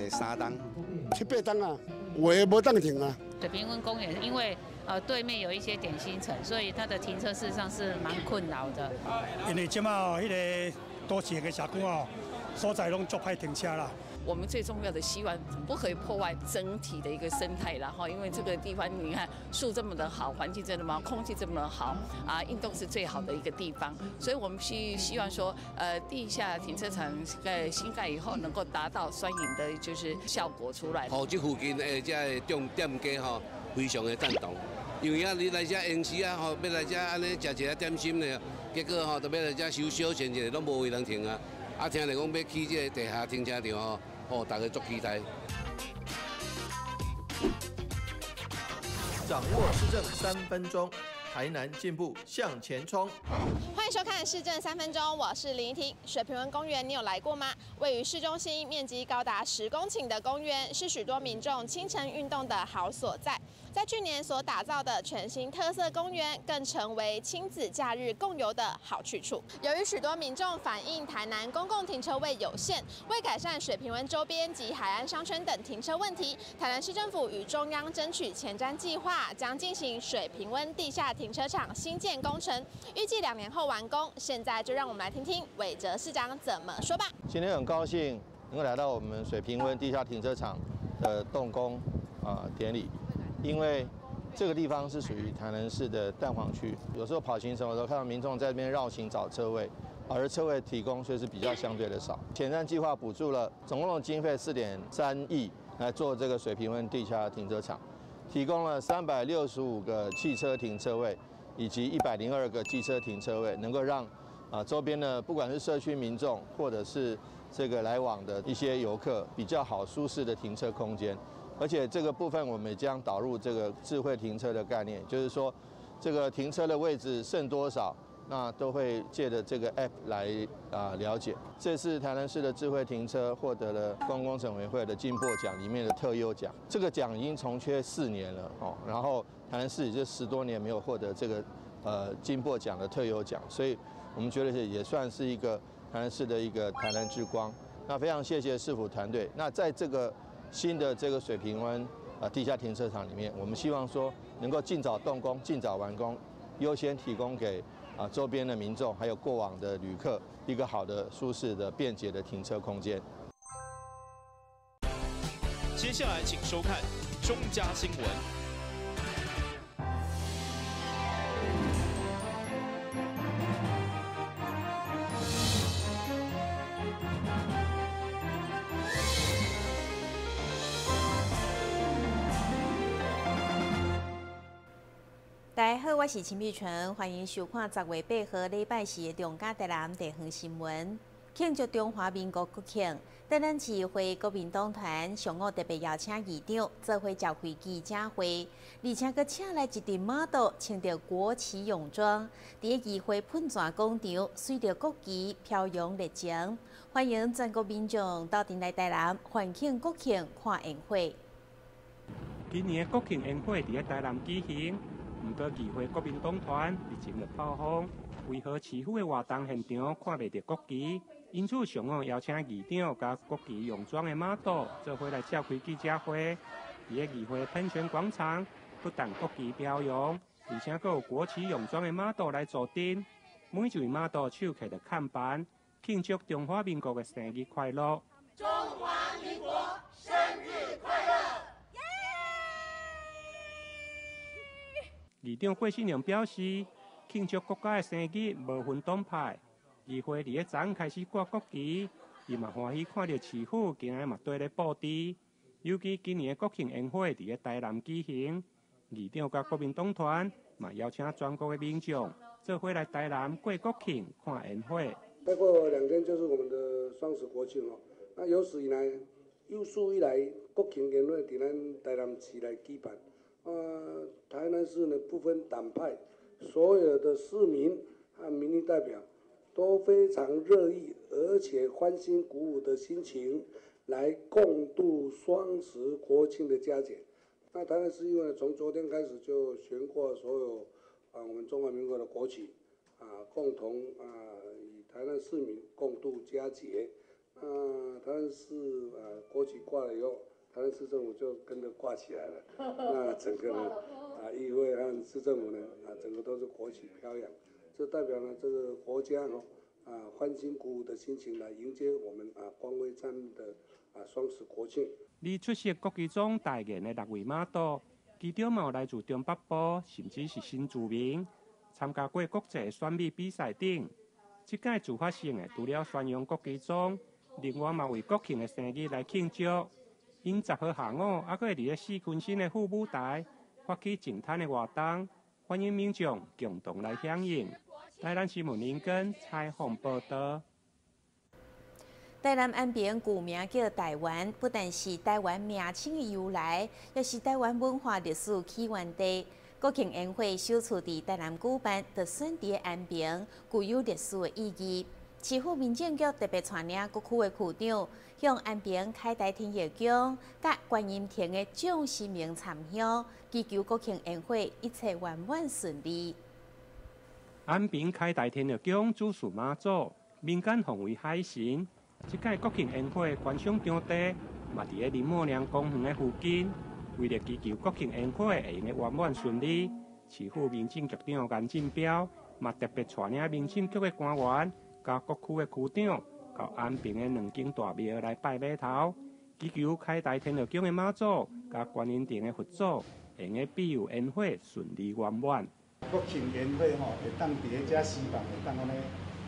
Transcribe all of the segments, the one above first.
三冬。七八冬啊，有的無當停啊。水平溫公園因為對面有一些點心城，所以它的停車事實上是蠻困擾的。因為這馬彼個都市的社區哦，所在攏足歹停車啦。我們最重要的希望不可以破壞整體的一個生態啦，哈，因為這個地方你看樹這麼的好，環境這麼好，空氣這麼好，啊，運動是最好的一個地方，所以我們希望說，地下停車場蓋新蓋以後能夠達到雙贏的，就是效果出來。哦，這附近的這個店店家吼，非常的贊同，因為啊，你來這閒時啊，吼，欲來這按呢食一下點心呢，結果吼，都欲來這休小閒一下，攏無位通停啊。啊，聽來講欲起這個地下停車場吼，哦，大家足期待。掌握市政三分鐘，台南進步向前衝。歡迎收看市政三分鐘，我是林怡婷。水平灣公園，你有來過嗎？位於市中心，面積高達10公頃的公園，是許多民眾清晨運動的好所在。在去年所打造的全新特色公園，更成為親子假日共遊的好去處。由於許多民眾反映台南公共停車位有限，為改善水平灣周邊及海岸商圈等停車問題，台南市政府與中央爭取前瞻計劃，將進行水平灣地下停車場新建工程，預計2年後完工。現在就讓我們來聽聽韋哲市長怎麼說吧。今天很高興能夠來到我們水平灣地下停車場的動工典禮。因為這個地方是屬於台南市的蛋黃區，有時候跑行程的時候，看到民眾在這邊繞行找車位，而車位提供卻是比較相對的少。前瞻計劃補助了總共的經費4.3億來做這個水平灣地下停車場，提供了365個汽車停車位以及102個機車停車位，能夠讓周邊的不管是社區民眾或者是這個來往的一些遊客比較好舒適的停車空間。而且這個部分我們也將導入這個智慧停車的概念，就是說，這個停車的位置剩多少，那都會借著這個 app 來了解。這次台南市的智慧停車獲得了公共工程委員會的金箔獎裡面的特優獎，這個獎已經從缺4年了哦。然後台南市也就10多年沒有獲得這個金箔獎的特優獎，所以我們覺得也算是一個台南市的一個台南之光。那非常謝謝市府團隊。那在這個新的這個水平灣地下停車場裡面，我們希望說能夠盡早動工、盡早完工，優先提供給周邊的民眾還有過往的旅客一個好的、舒適的、便捷的停車空間。接下來請收看中嘉新聞。大家好，我是秦碧純，歡迎收看10月8號禮拜四的中嘉台南地方新聞。慶祝中華民國國慶，台南市會國民黨團上午特別邀請議長做伙召開記者會，而且閣請來一陣媽祖穿著國旗泳裝，佇議會噴泉廣場隨著國旗飄揚熱情，歡迎全國民眾鬥陣來台南歡慶國慶看煙火。今年的國慶煙火佇咧台南舉行。毋過議會國民黨團日前就炮轟，為何市府的活動現場看袂著國旗？因此上午邀請議長佮國旗泳裝的媽祖做伙來召開記者會。佇咧議會噴泉廣場，不但國旗飄揚，而且閣有國旗泳裝的媽祖來助陣。每一位媽祖手提著看板，慶祝中華民國的生日快樂。中華民國生日快樂！議長郭信良表示，慶祝國家的生日無分黨派。議會佇咧昨昏開始掛國旗，伊嘛歡喜看著市府今仔日嘛綴咧布置。尤其今年的國慶煙火佇咧台南舉行，議長佮國民黨團嘛邀請全國的民眾做伙來台南過國慶看煙火。再過2天就是我們的雙十國慶哦。那有史以來，有史以來國慶煙火佇咱台南市來舉辦。台南市呢不分黨派，所有的市民和民意代表都非常樂意，而且歡欣鼓舞的心情來共度雙十國慶的佳節。那台南市因為從昨天開始就懸掛所有我們中華民國的國旗，共同與台南市民共度佳節。台南市国旗挂了以后，台南市政府就跟着挂起来了。那整个呢，议会和市政府呢，整个都是国旗飘扬，这代表呢这个国家哦，欢欣鼓舞的心情来迎接我们光辉灿烂的双十国庆。而出席国旗总代言的六位妈祖，其中嘛有来自中北部，甚至是新住民，参加过国际选美比赛等。这届自发性的，除了宣扬国旗钟，另外嘛为国庆的生日来庆祝。𪜶10号下午，犹阁会伫咧四坤新的副舞台发起净滩的活动，欢迎民众共同来响应。台南新闻林根采访报道。台南安平旧名叫台湾，不但是台湾名称的由来，也是台湾文化历史起源地。国庆烟火首次伫台南举办，就选伫安平，具有历史的意义。市府民政局特别带领各区的区长，向安平凯达天后宫、佮观音亭的众神明参香，祈求国庆烟火一切圆满顺利。安平凯达天后宫主祀妈祖，民间奉为海神。这届国庆烟火观赏场地嘛，伫咧林默娘公园的附近。为了祈求国庆烟火会用得圆满顺利，市府民政局长颜进彪嘛特别带领民政局的官员，佮各区的区长，到安平的两间大庙来拜码头，祈求凯达天后宫的妈祖佮观音亭的佛祖，会用得庇佑烟火顺利圆满。国庆烟火吼，会当伫咧遮施放，会当按呢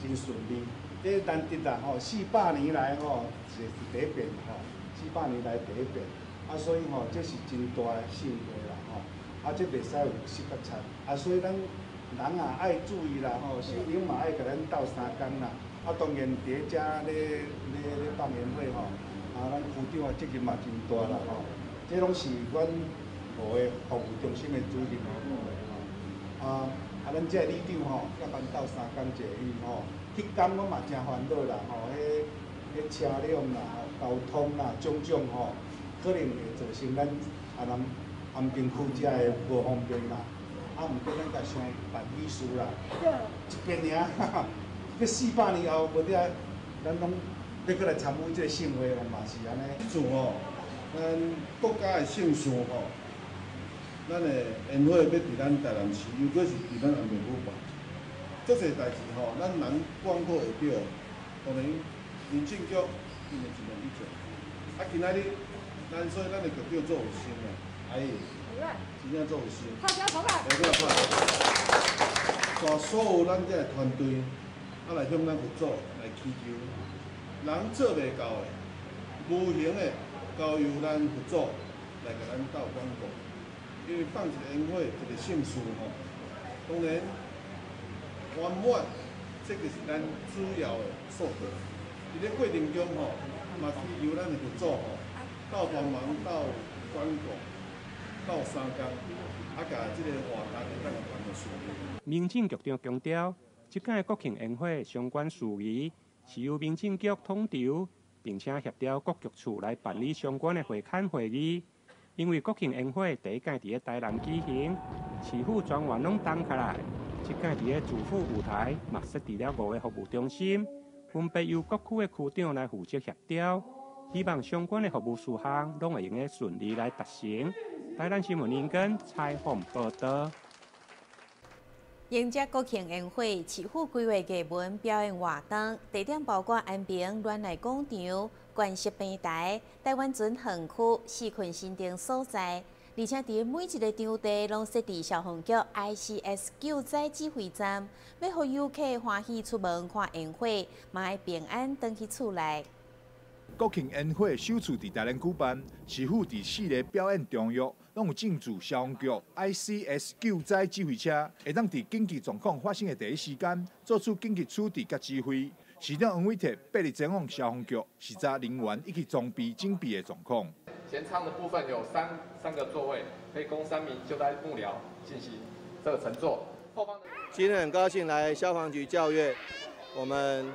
真顺利。这难得啦吼，400年来吼是第一遍吼，四百年来第一遍。啊，所以吼，这是真大的盛会啦吼。啊，这袂使有失甲差。啊，所以咱人啊爱注意啦吼，市长嘛爱共咱斗相共啦。啊，当然伫咧遮咧咧咧放烟火吼，啊，咱区长的责任嘛真大啦吼。这拢是阮五个服务中心的主任吼。啊啊，咱这个里长吼，佮咱斗相共者，因为吼，彼工我嘛真烦恼啦吼，彼彼车辆啦、交通啦，种种吼，可能会造成咱啊南安平区遮的无方便啦。啊，毋过咱家想办喜事啦，一遍尔，这400年后无得，咱拢欲阁来参与这个盛会，嘛是按呢。这次吼，咱国家的盛事吼，咱的烟火欲伫咱台南市，尤其是伫咱安平区办，足济代志吼，咱人广告会著，当然民政局𪜶会尽量去做。啊，今仔日咱所以咱的局长做有心啦，阿姨，真正做有心。拍掌拍。带所有咱这个团队，啊来向咱佛祖来祈求，人做袂到的，无形的交由咱佛祖来共咱斗管顾。因为放一个烟火，一个盛事吼，当然圆满，这个是咱主要的诉求。伫咧过程中吼，嘛祈求咱的佛祖吼，斗帮忙、斗管顾、斗相共，啊，共这个活动会当办得顺利。民政局长强调，这届国庆烟火相关事宜是由民政局统筹，并且协调各局处来办理相关的会勘会议。因为国庆烟火第一届伫咧台南举行，市府专员拢动起来。这届伫咧主副舞台嘛设置了五个服务中心，分别由各区的区长来负责协调，希望相关的服务事项拢会用得顺利来达成。台南新闻林根采访报道。迎接国庆烟火，市府规划艺文表演活动，地点包括安平恋爱广场、关石平台、台湾船园区、四坤新店所在。而且伫每一个场地拢设置消防局 ICS 救灾指挥站，欲予游客欢喜出门看烟火，嘛会平安转去厝内。国庆烟火首次伫台南举办，市府伫四个表演场域拢有进驻消防局 ICS 救灾指挥车，会当伫紧急状况发生的第一时间做出紧急处置佮指挥。市长黄伟哲八日前往消防局视察人员以及装备整备的状况。前舱的部分有三个座位，可以供三名救灾幕僚进行这个乘坐。后方今天很高兴来消防局校阅我们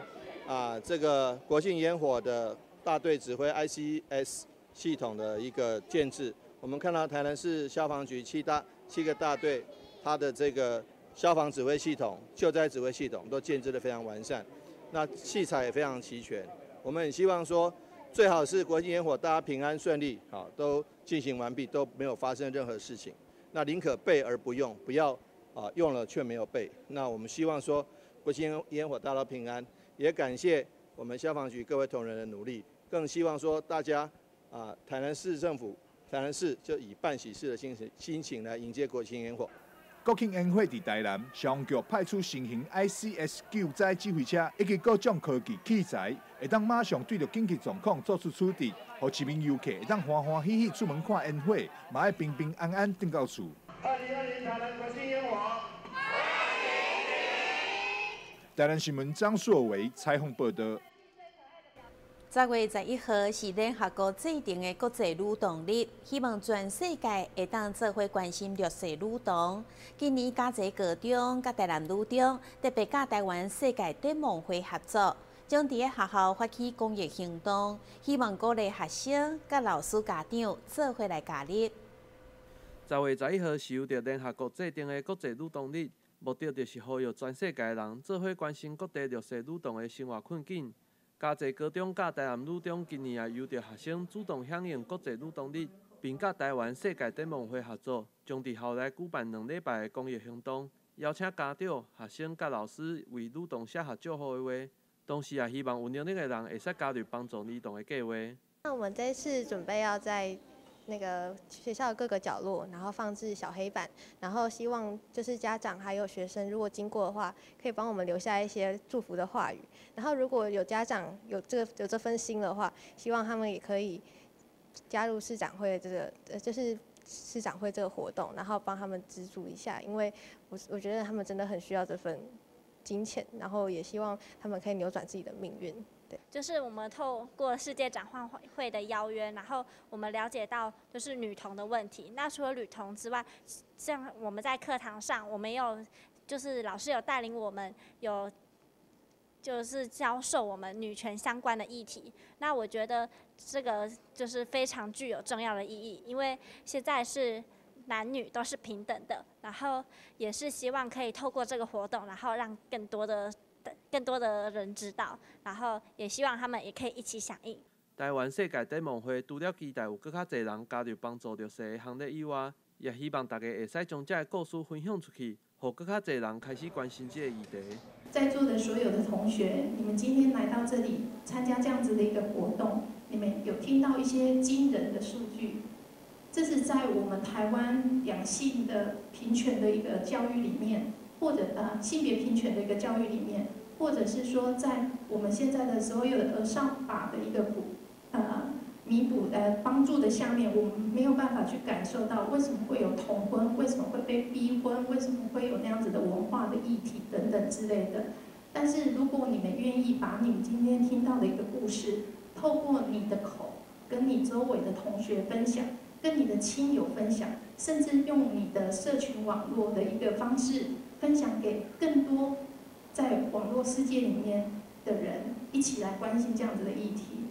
这个国庆烟火的大队指挥 ICS 系统的一个建制。我们看到台南市消防局七个大队，它的这个消防指挥系统、救灾指挥系统都建制得非常完善，那器材也非常齐全。我们很希望说，最好是国庆烟火大家平安顺利，好都进行完毕，都没有发生任何事情。那宁可备而不用，不要啊用了却没有备。那我们希望说国庆烟火大家平安，也感谢我们消防局各位同仁的努力，更希望说大家啊台南市政府、台南市就以办喜事的心情来迎接国庆烟火。国庆烟火伫台南，消防局派出新型 ICS 救灾指挥车，以及各种科技器材，会当马上对著紧急状况做出处置，予市民游客会当欢欢喜喜出门看烟火，嘛爱平平安安转到厝。2020台南国庆烟火，台南新闻张硕维采访报道。10月11号是联合国制定的国际女童日，希望全世界会当做伙关心弱势女童。今年嘉义高中佮台南女中特别佮台湾世界展望会合作，将伫咧学校发起公益行动，希望鼓励学生佮老师家长做伙来加入。10月11号是由著联合国制定的国际女童日，目的就是呼吁全世界人做伙关心各地弱势女童的生活困境。嘉义高中佮台南女中今年也由著学生主动响应国际女童日，并佮台湾世界展望会合作，将伫校内举办2礼拜的公益行动，邀请家长、学生佮老师为女童写下祝福的话，同时也希望有能力的人会使加入帮助儿童的计划。那我们这次准备要在那个学校的各个角落，然后放置小黑板，然后希望就是家长还有学生，如果经过的话，可以帮我们留下一些祝福的话语。然后如果有家长有这份心的话，希望他们也可以加入市长会这个，就是市长会这个活动，然后帮他们资助一下，因为我觉得他们真的很需要这份金钱，然后也希望他们可以扭转自己的命运。对，就是我们透过世界展望会的邀约，然后我们了解到就是女童的问题。那除了女童之外，像我们在课堂上，我们有就是老师有带领我们，有就是教授我们女权相关的议题。那我觉得这个就是非常具有重要的意义，因为现在是男女都是平等的，然后也是希望可以透过这个活动，然后让更多的人知道，然后也希望他们也可以一起响应。台湾世界展望会除了期待有阁较济人加入帮助弱势的行列以外，也希望大家会使将这个故事分享出去，予阁较济人开始关心这个议题。在座的所有的同学，你们今天来到这里参加这样子的一个活动，你们有听到一些惊人的数据？这是在我们台湾两性的平权的一个教育里面，或者性别平权的一个教育里面。或者是说，在我们现在的所有的儿少法的一个弥补帮助的下面，我们没有办法去感受到为什么会有童婚，为什么会被逼婚，为什么会有那样子的文化的议题等等之类的。但是如果你们愿意把你们今天听到的一个故事，透过你的口跟你周围的同学分享，跟你的亲友分享，甚至用你的社群网络的一个方式分享给更多在网络世界里面的人，一起来关心这样子的议题。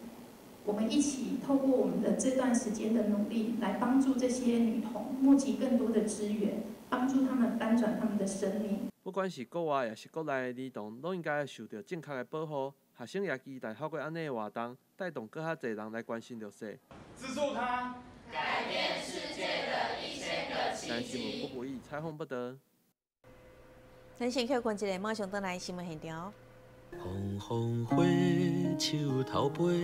我们一起透过我们的这段时间的努力，来帮助这些女童募集更多的资源，帮助他们翻转他们的生命。不管是国外抑是国内的儿童，拢应该受到正确的保护。学生也期待透过按呢的活动，带动阁较济人来关心弱势。资助他，改变世界的1000个奇迹。台新闻不采访报道。咱先去关一下，马上转来新闻现场。红红火，树头飞。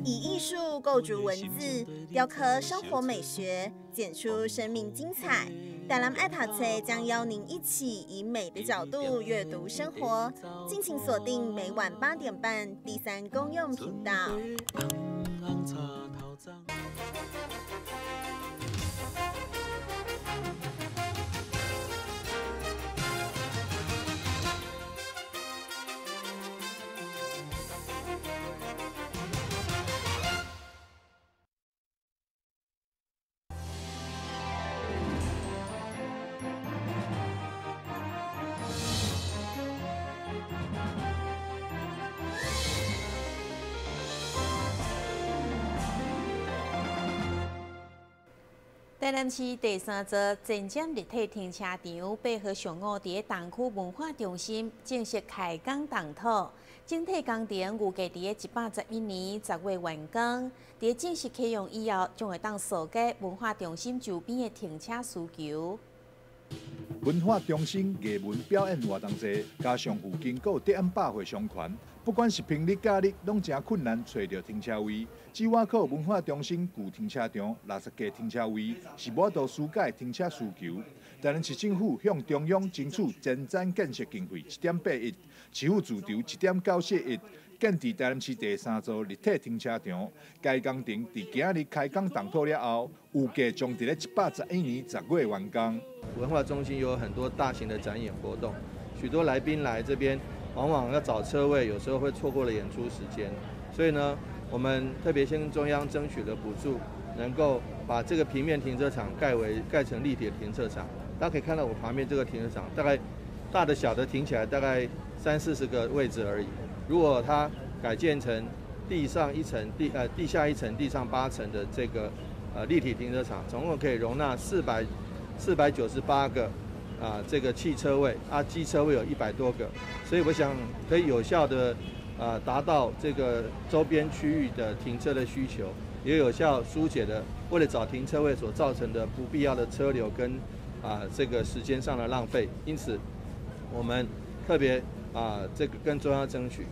以艺术构筑文字，雕刻生活美学，剪出生命精彩。台南爱读册将邀您一起以美的角度阅读生活，敬请锁定每晚8点半第三公用频道。台南市第三座前瞻立体停车场8号上午伫东区文化中心正式开工动土。整體工程預計佇咧111年10月完工。佇正式啟用以後，將會當疏解文化中心周邊的停車需求。文化中心藝文表演活動濟，加上附近閣有德安百貨商圈，不管是平日假日，攏誠困難揣著停車位。只倚靠文化中心舊停車場60個停車位，是無法度紓解停車需求。台南市政府向中央爭取前瞻建設經費1.8億，市府自籌1.94億，建置台南市第三座立體停車場。該工程佇今仔日開工動土了後，預計將佇咧111年10月完工。文化中心有很多大型的展演活動，許多來賓來這邊，往往要找車位，有時候會錯過了演出時間。所以呢，我們特別先跟中央爭取了補助，能夠把這個平面停車場蓋成立體停車場。大家可以看到我旁邊這個停車場，大概大的小的停起來大概30-40個位置而已。如果它改建成地上一層、地下一層、地上8層的這個立體停車場，總共可以容納498個這個汽車位啊，機車位有100多個，所以我想可以有效的達到這個周邊區域的停車的需求，也有效疏解了為了找停車位所造成的不必要的車流跟這個時間上的浪費。因此，我們特別這個跟中央爭取。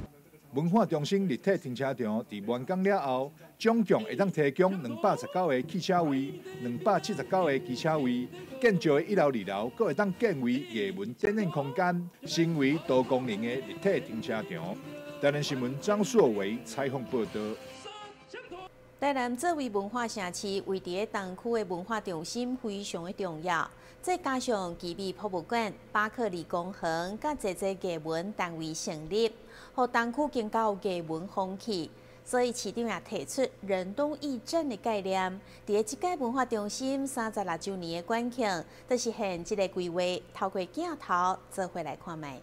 文化中心立體停車場佇完工了後，總共會當提供219個汽車位、279個機車位。建築的1樓、2樓，閣會當建為藝文展演空間，成為多功能的立體停車場。台南新聞張碩維採訪報導。台南作為文化城市，位佇咧東區的文化中心非常的重要。再加上奇美博物館、巴克利公園，佮濟濟藝文單位成立，予東區更加有藝文風氣。所以市長也提出仁東驛站的概念。佇咧這屆文化中心36週年的館慶，就實現這個規劃，透過鏡頭做伙來看覓。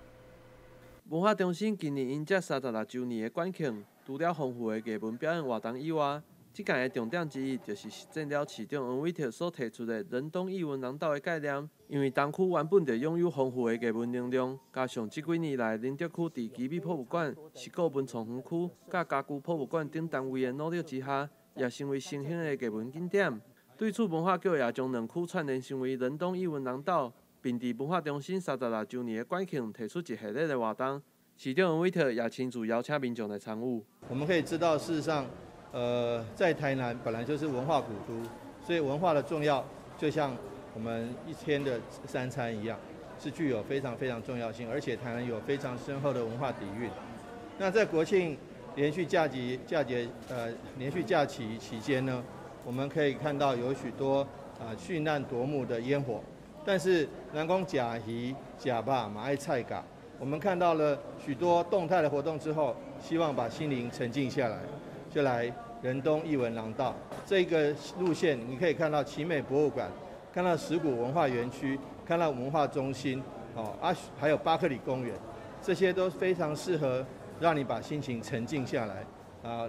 文化中心今年迎接36週年的館慶，除了豐富的藝文表演活動以外，這屆的重點之一就是實踐了市長黃偉哲所提出的仁東藝文廊道的概念。因為東區原本就擁有豐富的藝文能量，加上這幾年來仁德區佇奇美博物館、石鼓文創園區、佮家具博物館等單位的努力之下，也成為新興的藝文景點。對此，文化局也將兩區串聯成為仁東藝文廊道，並佇文化中心36週年的館慶提出一系列的活動。市長黃偉哲也親自邀請民眾來參與。我們可以知道，事實上，在台南本來就是文化古都，所以文化的重要就像我們一天的三餐一樣，是具有非常非常重要性。而且台南有非常深厚的文化底蘊。那在國慶連續假期連續假期期間呢，我們可以看到有許多絢爛奪目的煙火，但是人講食魚、食肉嘛愛菜咖，我們看到了許多動態的活動之後，希望把心靈沉靜下來。就來仁東藝文廊道這個路線，你可以看到奇美博物館，看到石鼓文化園區，看到文化中心，還有巴克里公園，這些都非常適合讓你把心情沉靜下來，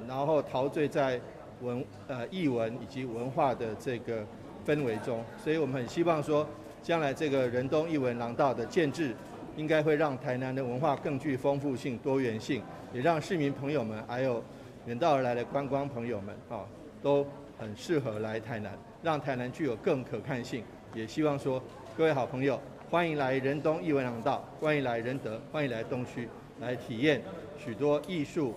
然後陶醉在藝文以及文化的這個氛圍中。所以我們很希望說，將來這個仁東藝文廊道的建制，應該會讓台南的文化更具豐富性、多元性，也讓市民朋友們還有遠道而來的觀光朋友們，都很適合來台南，讓台南具有更可看性。也希望說各位好朋友，歡迎來仁東藝文廊道，歡迎來仁德，歡迎來東區，來體驗許多藝術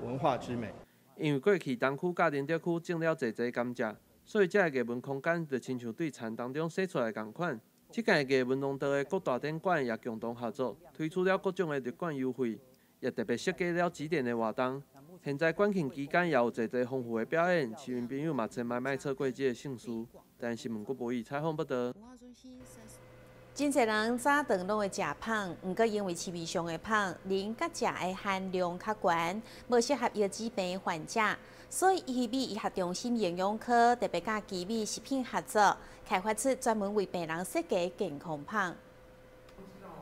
文化之美。因為過去東區佮仁德區種了濟濟甘蔗，所以這個藝文空間就親像對田當中洗出來仝款。這屆藝文廊道的各大展館也共同合作，推出了各種的入館優惠，也特別設計了幾點的活動。現在館慶期間也有濟濟豐富的表演，市民朋友嘛千萬莫錯過這個盛事。但新聞郭博宇採訪報導。真濟人早頓攏會食麭，毋過因為市面上的麭磷佮鉀的含量較懸，無適合腰子病患者，所以奇美醫學中心營養科特別佮奇美食品合作，開發出專門為病人設計的健康麭。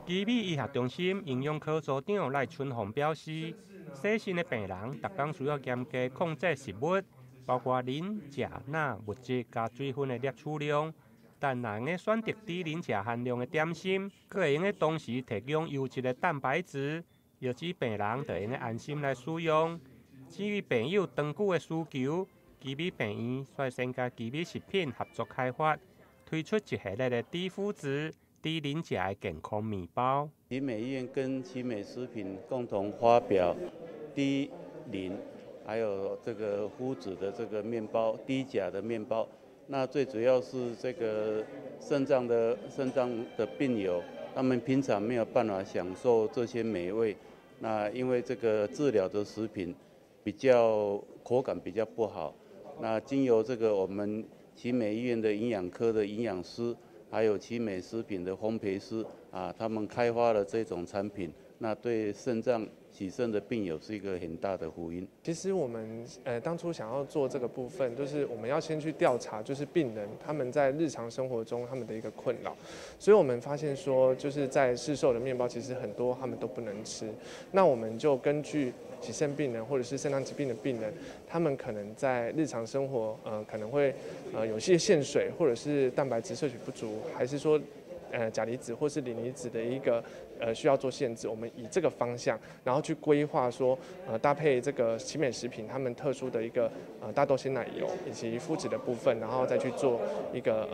奇美醫學中心營養科組長賴春紅表示，洗腎的病人逐工需要嚴格控制食物，包括磷、鉀、鈉物質佮水分的攝取量。但若用選擇低磷鉀含量的點心，閣會用佇同時提供優質的蛋白質，腰子病人就會用安心來使用。至於病友長久的需求，奇美病院率先佮奇美食品合作開發，推出一系列的低麩質、低磷鉀的健康麵包。奇美醫院跟奇美食品共同發表低磷，還有這個麩質的這個麵包，低鉀的麵包。那最主要是這個腎臟的病友，他們平常沒有辦法享受這些美味。那因為這個治療的食品比較口感比較不好，那經由這個我們奇美醫院的營養科的營養師，還有奇美食品的烘焙師啊，他們開發了這種產品，那對腎臟洗腎的病友是一個很大的福音。其實我們當初想要做這個部分，就是我們要先去調查，就是病人他們在日常生活中他們的一個困擾。所以我們發現說，就是在市售的麵包，其實很多他們都不能吃。那我們就根據洗腎病人或者是腎臟疾病的病人，他們可能在日常生活可能會有些限水，或者是蛋白質攝取不足，還是說鉀離子或是磷離子的一個需要做限制，我們以這個方向，然後去規劃說，搭配這個奇美食品他們特殊的一個大豆鮮奶油以及麩質的部分，然後再去做一個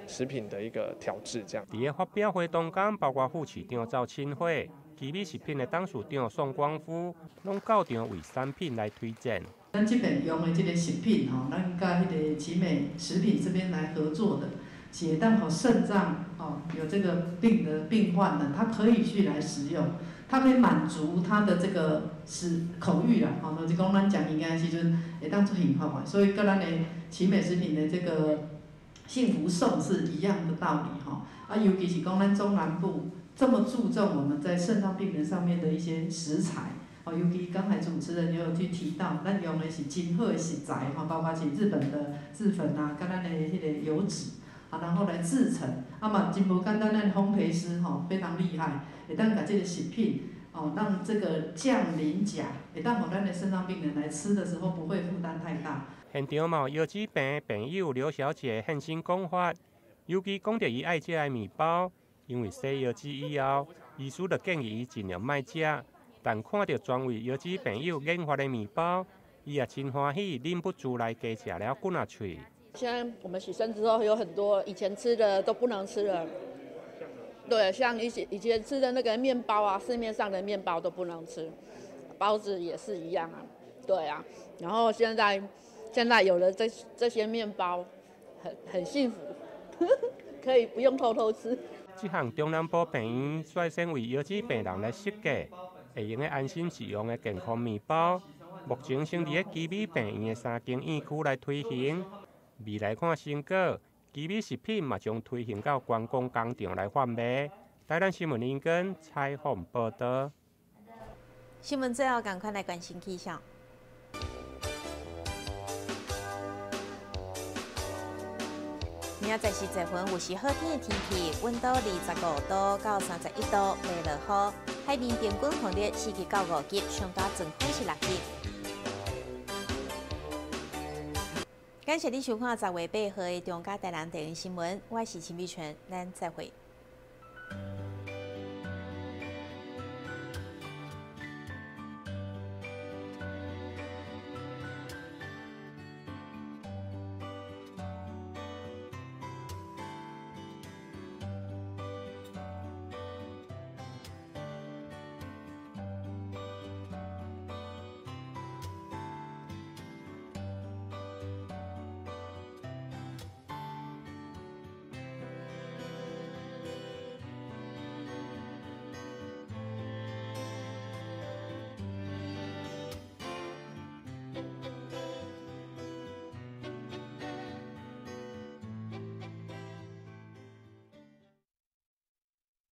食品的一個調製，這樣。佇个發表會當中，包括副市長趙清輝、奇美食品的董事長宋光夫，攏到場為產品來推薦。咱這邊用的這個食品吼，咱佮彼个奇美食品這邊來合作的。是會當予腎臟哦有這個病的病患呢，他可以去來食用，它可以滿足他的這個食口欲啦，吼，就是講咱食物件的時陣會當足幸福的，所以佮咱的奇美食品的這個幸福送是一樣的道理吼。啊，尤其是講咱中南部這麼注重我們在腎臟病人上面的一些食材，哦，尤其剛才主持人也有去提到，咱用的是真好的食材，吼，包括是日本的製粉啊，佮咱的彼個油脂。啊，然後來製成，啊嘛真無簡單，咱烘焙師吼非常厲害，會當共這個食品哦，讓這個降磷鉀，會當予咱的腎臟病人來吃的時候不會負擔太大。現場嘛有腰子病病友劉小姐現身講法，尤其講著伊愛食的麵包，因為洗腰子以後，醫師就建議伊盡量莫食，但看著專為腰子病友研發的麵包，伊也真歡喜，忍不住來加食了幾仔喙。現在我們洗腎之後，有很多以前吃的都不能吃了。對，像一些以前吃的那個麵包啊，市面上的麵包都不能吃，包子也是一樣啊。對啊，然後現在有了這些麵包，很幸福，可以不用偷偷吃。這項中南部病院率先為腰子病人來設計，會用得安心食用的健康麵包，目前先佇个奇美病院的三間院區來推行。未來看成果，奇美食品嘛將推行到觀光工廠來販賣。台南新聞林根採訪報道。新聞最後，趕快來關心氣象。明仔載是十分有時好天的天氣，溫度25度到31度，袂落雨。海面平均風力4級到5級，上大陣風是6級。感謝你收看10月8號的中嘉台南地方新聞，我是陳美泉，咱再會。